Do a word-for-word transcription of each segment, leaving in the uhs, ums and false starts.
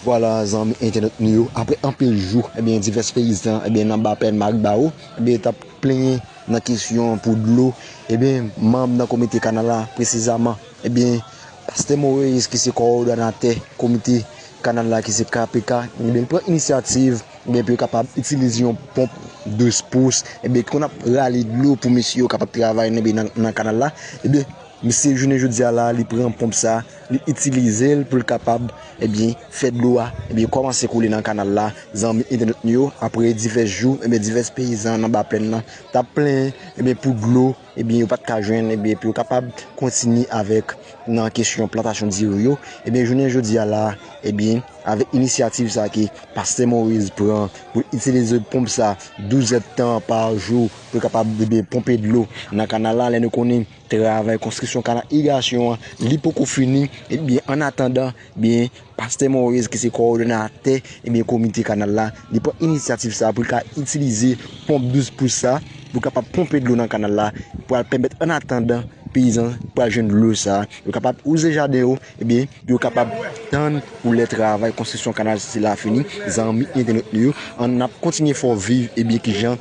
Vwala, zanmi entènèt nou yo, apre anpil jou, ebyen, divès peyizan, ebyen, nan Baplèn Maribaro, ebyen, t ap plenyen nan kesyon pou dlo. Ebyen, manm nan komite kanal la, presizeman, ebyen, Pastè Moïse, ki se kowòdonatè komite kanal la, ki se K P K, ebyen, li pran inisyativ, ebyen, pou yo kapab itilize yon ponp douz pous, ebyen, ki konn ap rale dlo pou mesye yo kapab travay, ebyen, nan, nan kanal la. Ebyen, misye, jounen jodi a la, li pran ponp sa, li itilize l pou l kapab, ebyen, fè dlo a, ebyen, kòmanse koule nan kanal la. Zanmi entènèt nou yo, apre divès jou, ebyen, divès peyizan nan Baplèn nan t ap plenyen, ebyen, pou dlo, ebyen, yo pa t ka jwenn, ebyen, pou yo kapab kontinye avèk nan kesyon plantasyon diri yo. Ebyen, jounen jodi a la, ebyen, avèk inisyativ sa ke Pastè Moïse pran pou l itilize ponp sa douz èdtan pa jou pou l kapab, ebyen, ponpe dlo nan kanal la. Lè nou konnen travay konstriksyon kanal irigasyon an, li poko fini, ebyen, an atandan, ebyen, Pastè Moïse, ki se kowòdonatè, ebyen, komite kanal la, li pran inisyativ sa pou l ka itilize ponp douz pous sa pou l kapab ponpe dlo nan kanal la, pou al pèmèt, an atandan, peyizan pral jwenn dlo sa, yo kapab wouze jaden yo, ebyen, yo kapab tann pou lè travay konstriksyon kanal sila fini. Zanmi entènèt nou yo, ann ap kontinye fè w viv, ebyen, kijan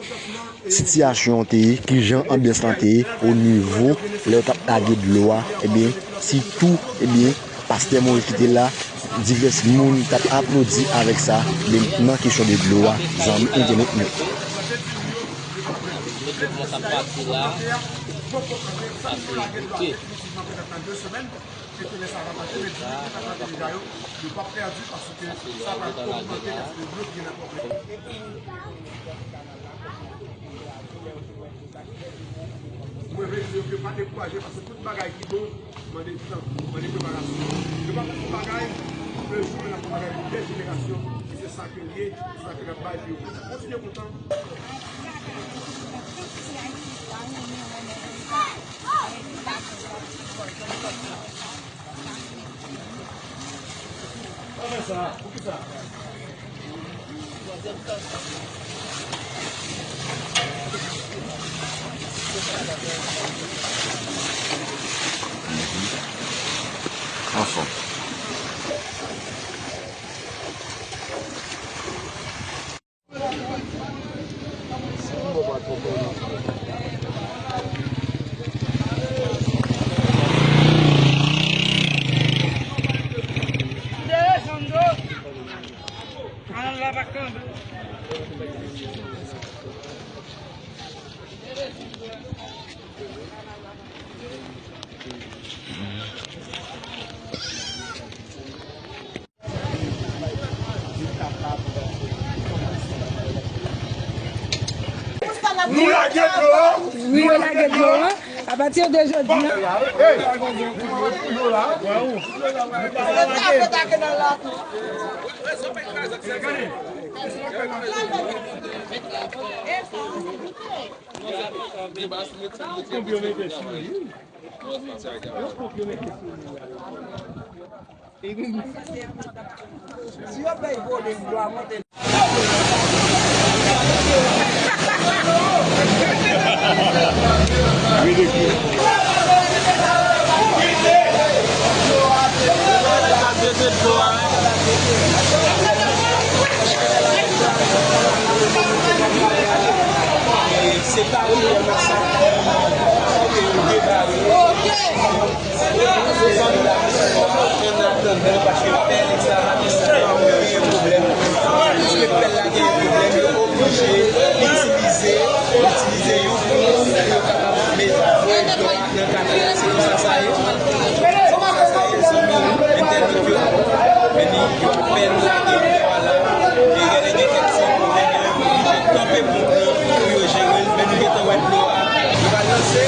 sitiyasyon an te ye, kijan anbyans lan te ye, o nivo lè yo t ap lage dlo a, ebyen, sitou, ebyen, Pastè Moïse ki te la, divès moun t ap aplodi avèk sa, men nan kesyon de dlo a, zanmi entènèt nou. Depi mwen t ap pati la, sa se bouke. Sa se lè yo dedan lage la. Mwen vle di yo ke pa dekouraje, paske tout bagay ki bon mande tan, mande preparasyon. Yo pa fè yon bagay, le jou yo ap fè bagay pou de jenerasyon, e se sa ke l ye, se sa ke n ap bay pou yo. Kontinye kontan. Anfòm. Nou lage dlo a. Wi, yo lage dlo a. Apati de jodi a. Konbyen yo mete sou li? Yo konbyen yo mete sou li? Si yo bay vole, m dwa monte. Se pa yon masak ke yo debare. Ann atandan, paske pè Alex la pa gen sa, pa gen pwoblèm. Paske pè l la gen pwoblèm, yo oblije itilize, itilize yon ponp pou yo kapab met voye dlo a nan kanal la. Se konsa sa ye. Se konsa sa ye, zanmi entènot yo. Men ni yo apèn lage dlo a la. E genlè gen kèk ti pwoblèm, yo oblije kanpe ponp lan pou yo jere l. Men nou gentan wè dlo a. Yo pral lanse.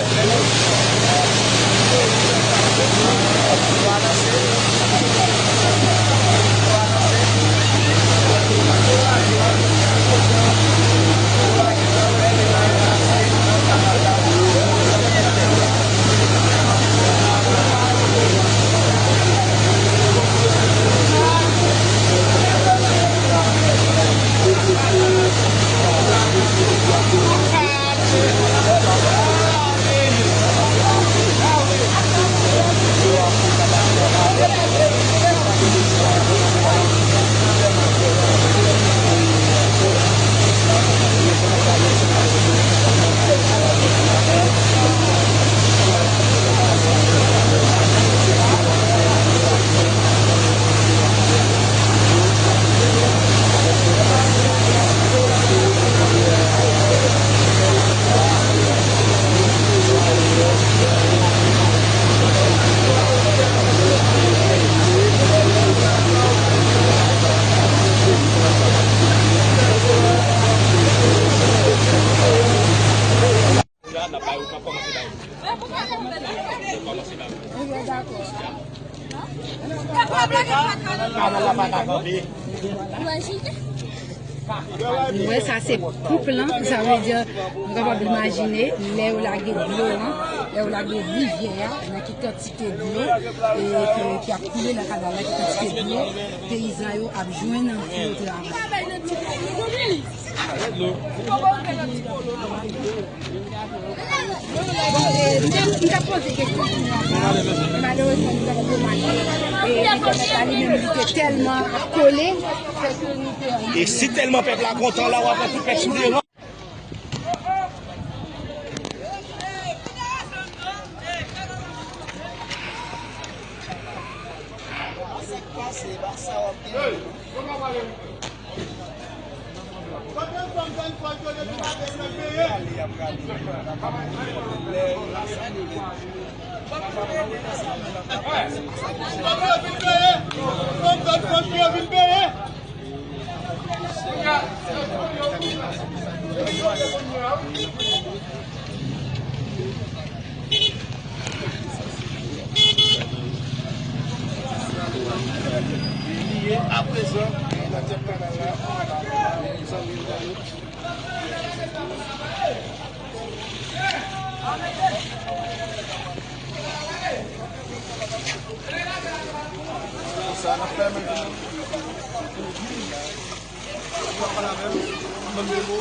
Nou wè sa se ponp lan, sa vle di nou kapab imajine lè yo lage dlo an, lè yo lage rivyè a, nan ki kantite dlo e ki, ki ap koule nan kanal la, ki kantite dlo peyizan yo ap jwenn pou yo travay. Bon, e, m te, m t ap poze kesyon pou nou ankò, men malerezman, nou t ap pran mal. E, entènèt la, li menm, li te tèlman ap kole, fè ke nou te... E si tèlman pèp la kontan la, w ap wè tout pèp sou devan. Li ye aprezan nan tèt kanal la, zanmi m yo. Sa n ap fè menm. Ou pa pale avè m, ban m de mo.